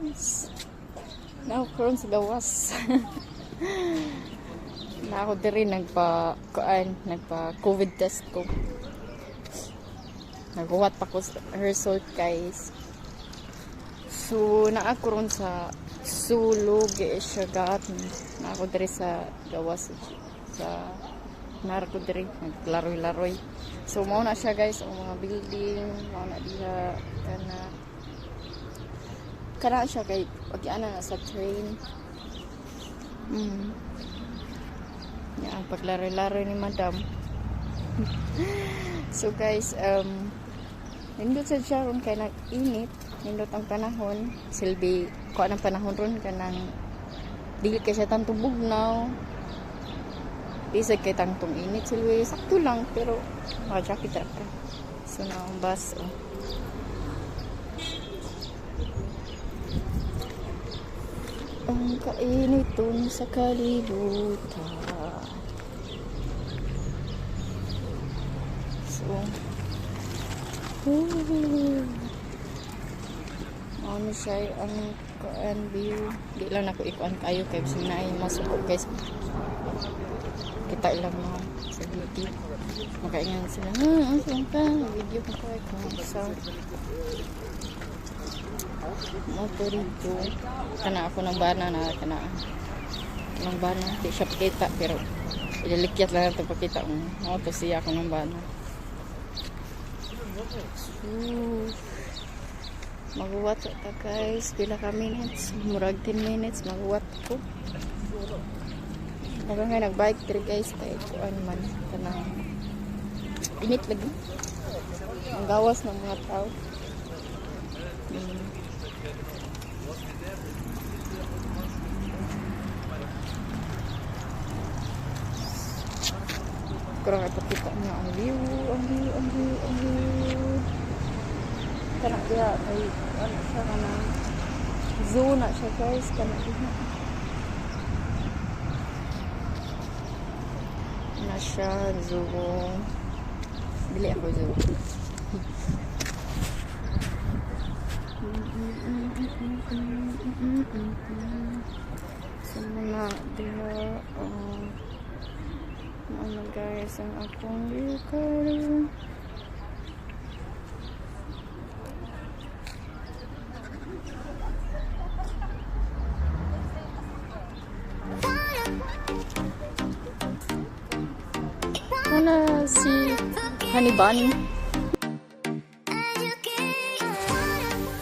Guys. Naa ko karon sa gawas. Na ako diri nagpa kuan, nagpa COVID test ko. Naghuwat pa ko sa result, guys. So naa ko ron sa Zoologischer Garten. Naa ko diri sa gawas sa naa ko diri naglaroy-laroy. So mao na siya, guys, ang mga building, mao na diha kana kana siya kay pag ana na sa train. Ya, ang paglaroy-laroy ni Madam. So guys, nindot sa siya ron kay nag-init, nindot ang panahon. Silbi kuan ang panahon ron kanang dili kay siya tanto bugnaw. Di sad kay tantong init, silbi sakto lang, pero maka-jacket ra ka. So naa ang bus, oh. Ang kainiton sa kalibutan. So, ooh. Ano siya ang kuan view. Di lang nako ikuan kayo kay bisag naay masuko, guys. Kita lang mga sa beauty. Makaingan sila. Ah, asa ka? Video ko kay sa motor dito. Kana ako ng bana na kana ng bana. Di siya pakita pero ilalikyat lang nato pakita. Oh, to siya ako ng bana. So, maghuwat ta, guys. Pila ka minutes? Murag 10 minutes maghuwat ko. Daghang nga nag-bike diri, guys, kay kuan man kanang init lagi. Ang gawas ng mga tao. Kurang ipakita niya ang view, ang view, ang view, ang view. Kana diha kay ano siya kanang zoo na siya, guys, kana diha. Na siya zoo. Dili ako zoo. So mga diha, oh, ano guys, ang akong view karon. Ano si Honey Bunny?